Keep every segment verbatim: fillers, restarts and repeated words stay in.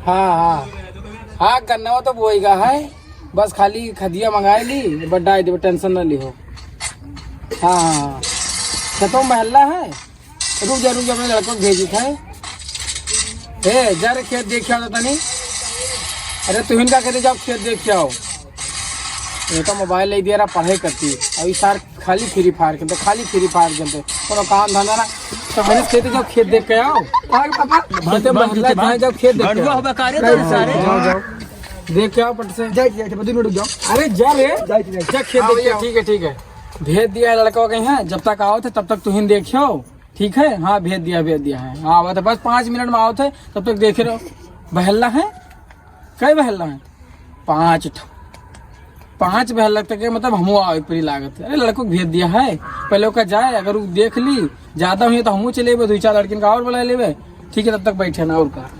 हाँ, हाँ। हाँ, गन्नवा तो बोई गा है, बस खाली खदिया मंगाई ली, बस डाई देबे, tension न लिहो। हाँ, हाँ, हाँ। खेतवा में बहल्ला है, रुक जा, रुक जा, अपने लड़का को भेजी था। ए, जा रे, खेत देख के आओ तो तनी। अरे, तुहिन का कहते, जाओ खेत देख के आओ। ये तो मोबाइल ले दिया रहा, पढ़ाई करती। अभी सार खाली Free Fire खेलते, खाली Free Fire खेलते, कोनो काम धंधा ना। तो मैंने कहते, जाओ खेत देख के आओ। और पापा, खेते में बहल्ला है, जाओ खेत देख के आओ। जाओ, जाओ। देख के आओ पट से। जाए, जाए, बदल में रुक जाओ। अरे जा रे। जाए, जाए। जा खेत देख के आओ। ठीक है, ठीक है। भेज दिया है लड़का कहीं है, जब तक आओ थे तब तक तुहिन देखियो। ठीक है, हाँ, भेज दिया, भेज दिया है। हाँ, आवत है, बस पाँच मिनट में आवत है, तब तक देखे रहो। बहल्ला है, कई बहल्ला है? पाँच ठो। पाँच बहल्ला तक के, मतलब, हमू आवे परी लागत है। अरे, लड़को के भेज दिया है, पहले ओका जाए, अगर उ देख ली, ज्यादा हुई तो हमू चले अइबे, दुइ चार लड़किन का और बुला लेबे। ठीक है, तब तक बैठे ना, और का।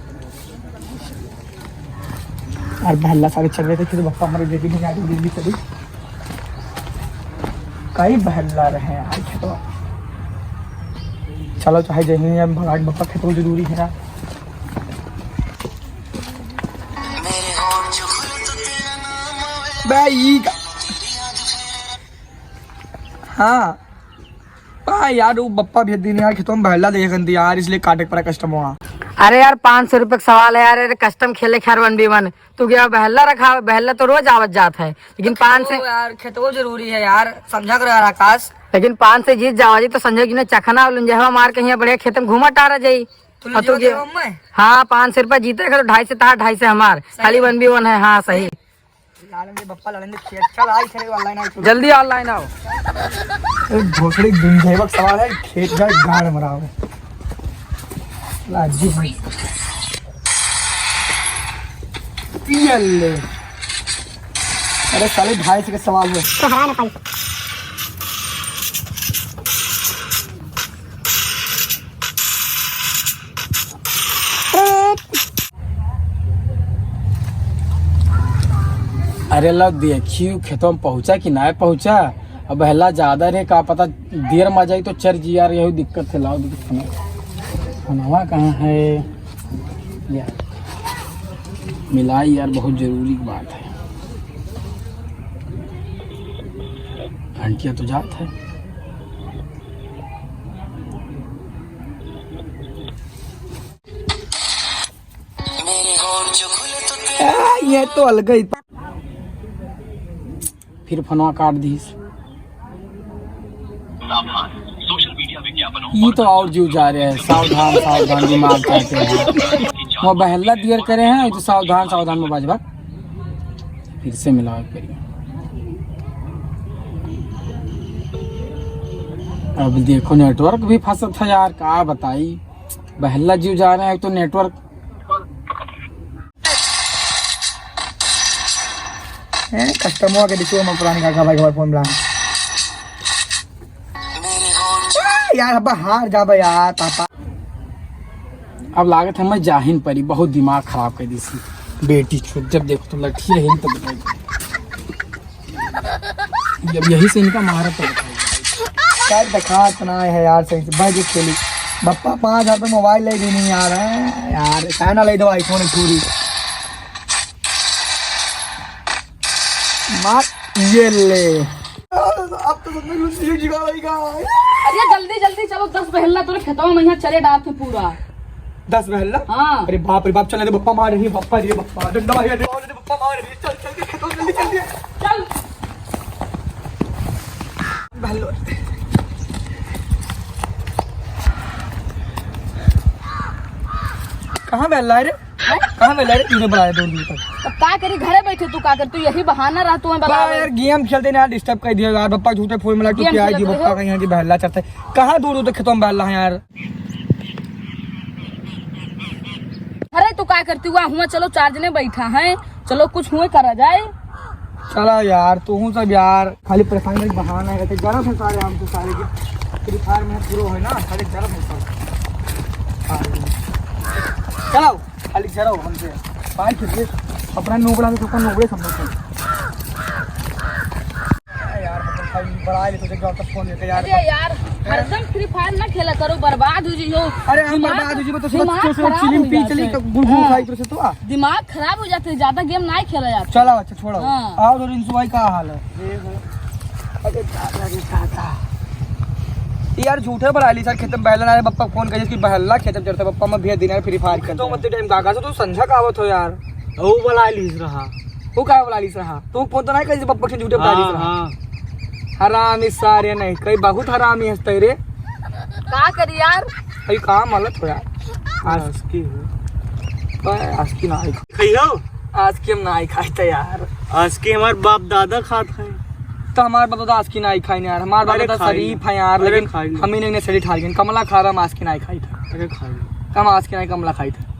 और बहल्ला सारे चल रहे थे, फिर बप्पा हमारे बेबी ने गाड़ी दे दी चली। कई बहल्ला रहे आज तो। चलो, चाहे जहीं हम भगवान बप्पा खेतो जरूरी है ना। बे, ई का? हाँ। आ यार, वो बप्पा भेज दीन यार, खेतों में बहल्ला देखे खन यार, इसलिए काटे के पड़ा कस्टमर। अरे यार, पाँच सौ रुपये का सवाल है यार, अरे कस्टम खेले खे यार, वन बी वन। तू क्या बहल्ला रखा है? बहल्ला तो रोज आवत जात है, लेकिन पाँच से यार, खेतवो जरूरी है यार, समझा करो यार आकाश। लेकिन पाँच से जीत जावा जी तो समझो कि ना, चखना और लुंजहवा मार के यहाँ बढ़िया खेत में घूमा टारा जाई। तू और तू लुंजहवा क्या? देवा मैं? हाँ, पाँच सौ रुपये जीते करो, ढाई से तार, ढाई से हमार, सही। खाली वन बी वन है। हाँ, सही। लालन के बप्पा, लालन के खेत, चल, आई खेले online आओ, चलो। जल्दी online आओ। ए, भोसड़ी गुंजेबक सवाल है, खेत जा गाड़ मरावे। लाजी भाई। पियल ले। अरे साले, ढाई से के सवाल है। तो हरा ना पाई। अरे लो देखियो, खेतों में पहुँचा कि ना पहुँचा। अब बहल्ला ज्यादा रहे, का पता देर में आ जाई तो चर जी यार, यही दिक्कत है। लाओ देखियो, फोनवा कहाँ है यार? मिलाई यार, बहुत जरूरी बात है। घंटिया तो जात है। आ, ये तो अलग ही। फिर फोनवा काट दीस। ई तो और जीव जा रहे हैं, सावधान, सावधान, दिमाग चाहते हैं। वो बहल्ला दियर करे हैं, तो सावधान, सावधान में बाजबा। फिर से मिलावे के पड़ी। अब देखो, network भी फंसत है यार, का बताई, बहल्ला जीव जा रहे हैं, एक तो network। हैं, कस्टमर के देखो, हम पुरानी काका भाई के फोन मिला। यार, अब हार जाबे यार, पापा। अब लागत है मैं जाहिन परी, बहुत दिमाग खराब कर दी सी। बेटी चुप, जब देखो तो लठिया ही तो बताई। जब यही से इनका मारा तो बताई। यार, दिखा इतना है यार, सही से भाई जो खेली। बप्पा पाँच हजार पे मोबाइल ले भी नहीं आ रहा है यार, चाइना ले दो iPhone पूरी। मार, ये ले। अब तो सच में कुछ नहीं जुगाड़ होगा। अरे जल्दी जल्दी चलो, दस बहल्ला तोरे खेतवा में यहाँ चरे डालत है पूरा। दस बहल्ला? हाँ। अरे बाप रे बाप, चले तो बप्पा मार रही है, बप्पा रे बप्पा, डंडा मार रही है, बप्पा मार रही है, चल चल के खेतवा में जल्दी चल दिया। चल। बहल्लो। कहाँ बहल्ला है रे? कहाँ में लड़े तूने बुलाया दूर दूर तक? अब का करी, घरे बैठे तू का कर, तू यही बहाना रहा तू हमें बा बुलावे। यार, game खेलते ना यार, disturb कर दिया यार, बप्पा झूठे फोन मिला, तू game क्या है खेलत जी, बप्पा रहे हो? कहीं है कि बहल्ला चढ़ते, कहाँ दूर दूर तक खेतों में बहल्ला है यार। अरे तू का करती हुआ हुआ, चलो charge ने बैठा है, चलो कुछ हुए करा जाए। चला यार, तू हूँ सब यार, खाली परेशान करके बहाना है, जरा से सारे हम तो सारे के Free Fire में pro है ना, खाली जरा से सारे। चलाओ, खाली जरा हो हमसे। भाई, किसी अपना नोबड़ा में तो नोबड़े समझते हैं। यार, मतलब, भाई, बड़ा है, तो जब तक फोन लेते यार। अरे यार। हरदम Free Fire ना खेला करो, बर्बाद हो जइहो। अरे हम दिमाग, बर्बाद हो जइबो तो दिमाग सुबह खराब चिलम हो पी जात चली है। तो गुड़ गुड़ हाँ। खाई तो से तो आ। दिमाग खराब हो जात है, ज्यादा game ना खेला जात। चलो अच्छा छोड़ो। हाँ। आओ तो रिंसू भाई का हाल है? अरे दादा रे दादा। यार झूठे बड़ा ली सर, खेत में बहला ना रे, पप्पा फोन करे कि बहला खेत में चढ़ता, पप्पा मैं भेज देना Free Fire खेलता तो हूँ। मत टाइम काका से तू संझा का आवत हो यार। ओ बड़ा लीस रहा। वो का बड़ा लीस रहा? तू फोन तो नहीं करी पप्पा के झूठे बड़ा लीस हाँ, रहा। हाँ। हरामी सारे नहीं, कई बहुत हरामी हंसते रे। का करी यार? भाई काम हालत हो यार। आज आस्की हो। ओए, आस्की ना आई। खइहो? आस्की हम ना आई खाई थे यार। आस्की हमार बाप दादा खात है। तो हमार बाप दादा आस्की ना आई खाई यार। हमार बाप अरे दादा खाई शरीफ ना। है यार, अरे लेकिन खाई ना। हम ही नहीं शरीफ खा गए। कमला खा रहा हम आस्की ना आई खाई थे। अरे खाई ना। हम आस्की ना आई कमला खाई थे।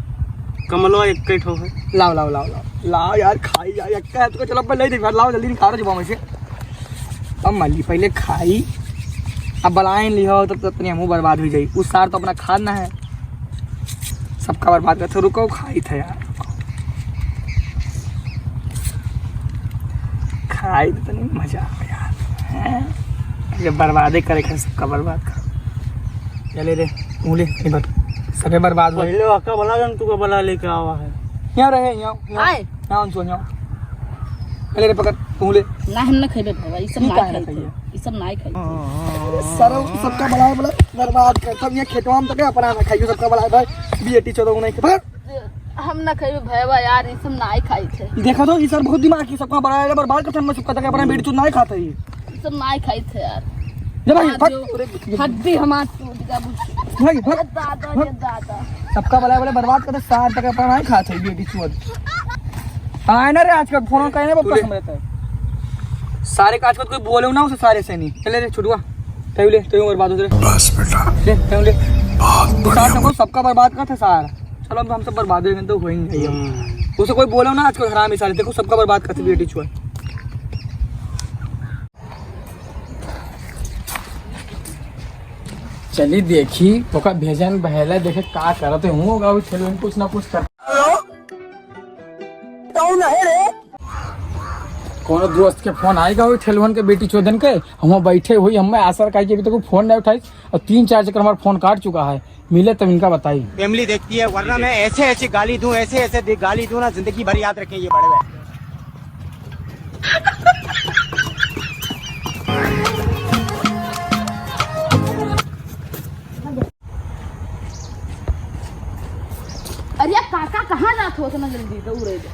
कमलवा एक ठो है। लाओ, लाओ, लाओ, लाओ। लाओ यार, खाई यार, एक का है, तुका चलो, पहले ही देख, लाओ, जल्दी निकालो जब हम ऐसे। अब माली पहले खाई, अब बलाइन लिहो, तब तक अपनी हमहू बर्बाद हो जाई। उस सार तो अपना खाना है, सबका बर्बाद करते। रुको, खाई था यार, खाई तो तनी मजा आवे यार। हैं? ये बर्बादे करे के, सबका बर्बाद कर। चले रे, तू ले, नहीं बत-, सबे बर्बाद हुआ। पहले ओका बला, जन तू का बला लेके आवा है। यहाँ रहे, यहाँ, यहाँ। आए। यहाँ उनसे, यहाँ। ले रे, पकड़, तू ले। ना, हम ना खइबे भैया, ई सब ई ना काहे ना खाई खाइए? थे, ई सब ना खाई थे। सरऊ, सबका बलाए, बलाए, बर्बाद कर। सब ये खेतवा में तो क्या अपना ना खाइयो, सबका बलाए, भाई, बेटी चोदो नहीं, भाग। हम ना खइबे भैया यार, ई सब ना खाई थे। देखा तो, ई सर बहुत दिमाग की, सबका बलाए, बर्बाद कर, हम सबका तक अपना बेटी चोद ना खाते ही। ई सब ना खाई थे यार। ले भाई, आज भाग। जो हड्डी हमार टूट गया, बुझ। भाई, भाग। अरे दादा, भाग। अरे दादा। सबका बलाए, बलाए, बर्बाद कर, सार तक अपना ना खाते ही, बेटी चोद। आए ना रे, आजकल फोन कहने बप्पा तू ले। समझता है। सारे का आजकल कोई बोले ना उसे सारे से नहीं। चले रे छुटुआ, तू ले, तू बर्बाद हो रे। बस बेटा। ले, तू ले। बहुत तू बढ़िया। सार सबका बर्बाद करता सार। चलो अब हम सब बर्बाद हो गए तो होएंगे ही हम। हम्म। उसे कोई बोले ना आजकल हरामी सारे, देखो सबका बर्बाद करते बेटी छुआ। चली देखी, ओका भेजन बहला देखे का करत है। हूँ होगा, अभी ठेलवन कुछ ना कुछ कर। हेलो, कौन है रे? कोनो दोस्त के फोन आएगा, वही ठेलवन के बेटी चोदन के, हम बैठे हुई, हमें आसर काहे कि अभी तक वो फोन नहीं उठाई, और तीन चार चक्कर हमारा फोन काट चुका है। मिले तब इनका बताई। फैमिली देखती है, वरना मैं ऐसे ऐसे गाली दूं, ऐसे ऐसे दे-, गाली दूं ना, जिंदगी भर याद रखें ये बड़े भाई। अरे काका, कहाँ जात हो इतना जल्दी? दौड़े दे।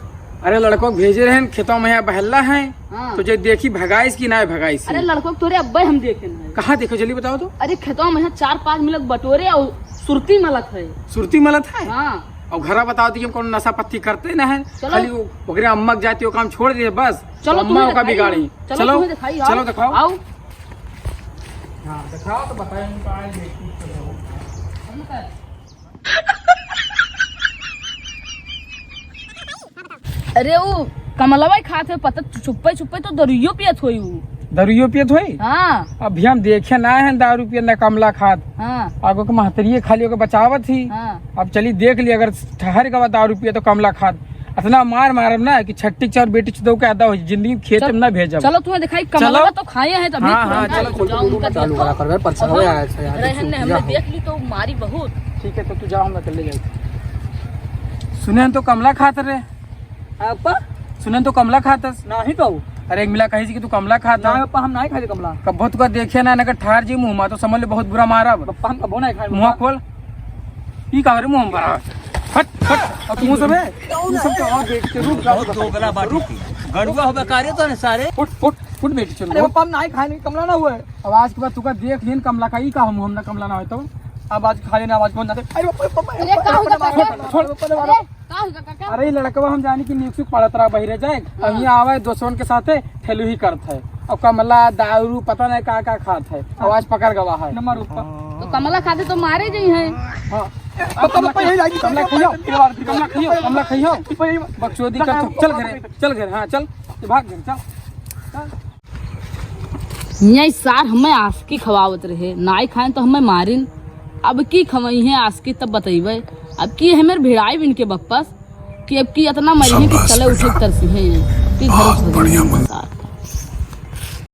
अरे लड़को भेजे रहन, खेतों में यहाँ बहल्ला है, हाँ। तो जे देखी भगाइस कि ना भगाइस। अरे लड़को तोरे अब्बे हम देखे ना। कहाँ देखो, जल्दी बताओ तो। अरे खेतों में यहाँ चार पाँच मिलक बटोरे और सुरती मलत है। सुरती मलत है? हाँ। और घरा बताओ तो, ये कौन नशा पत्ती करते ना है, चलो। खाली वो ओकरे अम्मा के जाती, वो काम छोड़ दिए बस। चलो, तो अम्मा तुम्हें का दिखाई बिगाड़ी। हम। चलो, चलो, तुम्हें दिखाई, आओ। चलो दिखाओ। आओ। हाँ, दिखाओ तो बताएं उनको, आए देखी तो। अरे उ कमलवा ही खात है, पता चु-, छुप्पे छुप्पे तो दरुइयो पियत होई उ। दरुइयो पियत होई? हाँ। अब भी हम देखे ना है दारू पियत ना कमला खात। हाँ। आगो के महतरिये खाली ओके बचावत ही। हाँ। अब चली देख ली, अगर ठहर गवा दारू पिए तो कमला खात। इतना मार मारब ना कि छट्टी चार बेटी चुदो के आदा हो, जिंदगी खेत में ना भेजब। चलो तुम्हें दिखाई, कमलवा चलो। तो खाए हैं तभी हाँ, हाँ, तुरंत चलो, जाओ, उनका चालू देखो। करा कर, परेशान हो यार, ऐसे यार, रहन दे, हमने देखी। देख ली तो मारी बहुत। ठीक है, तो तू जाओ, हम अकेले जाए। सुने तो कमला खात रे। हाँ, पप्पा। सुने तो कमला खातस। नाही तो। अरे, एक मिला कही कि तू कमला खात ना, हो। पप्पा, हम नाही खाई कमला। कब्बो तुका देखे ना, ना के ठार जी मुँह मा, तो समझ ले बहुत बुरा मारब। पप्पा, हम कब्बो नाही खाई, मुँह पप्पा। खोल। ई का रे मुँह मा? हट, हट। अब तू सब है? तू सब तो और देख के रुक जा। बहुत दोगला बात रुक। गड़ुआ होबे का रे तोने सारे? उठ, उठ, उठ बेटी चल। अरे पप्पा, हम नाही खाई, कमला ना हुआ है। अब आज के बाद तुका देख लेन कमला का, ई का हम, हम ना कमला ना होय तो। अब आज खा लेना, आवाज कौन जाते? अरे पप्पा, पप्पा, अरे का होता पप्पा, पप्पा? छोड़, पप्पा, पप्पा। अरे का होता काका? अरे लड़कवा हम जानी कि नीक सुख पड़त रहा बहिरे जाए। हाँ। अब यहाँ आवे दोस्तन के साथे ठेलू ही करत है। और कमला, दारू, पता नहीं का का खात है। हाँ। आवाज पकड़ गवा है। नंबर ऊपर। तो कमला खाते तो मारे जी हैं। हाँ। अब कमला, कमला यही जाएगी, कमला खाइयो, कमला खाइयो, कमला खाइयो। बकचोदी कर, चल घरे, चल घरे, हाँ, चल, भाग घरे, चल। हियाँ ई सार हमें आस्की खवावत रहे, नाई खाएन तो हमें मारिन। अब की खवइहें आस्की तब बतइबे। अब की हमें भिड़ाई बिन के बप्पस कि अब की इतना मरिहें कि शाबाश चले उठे बेटा। तरसिहें कि घर बहुत से बढ़िया बन- सार।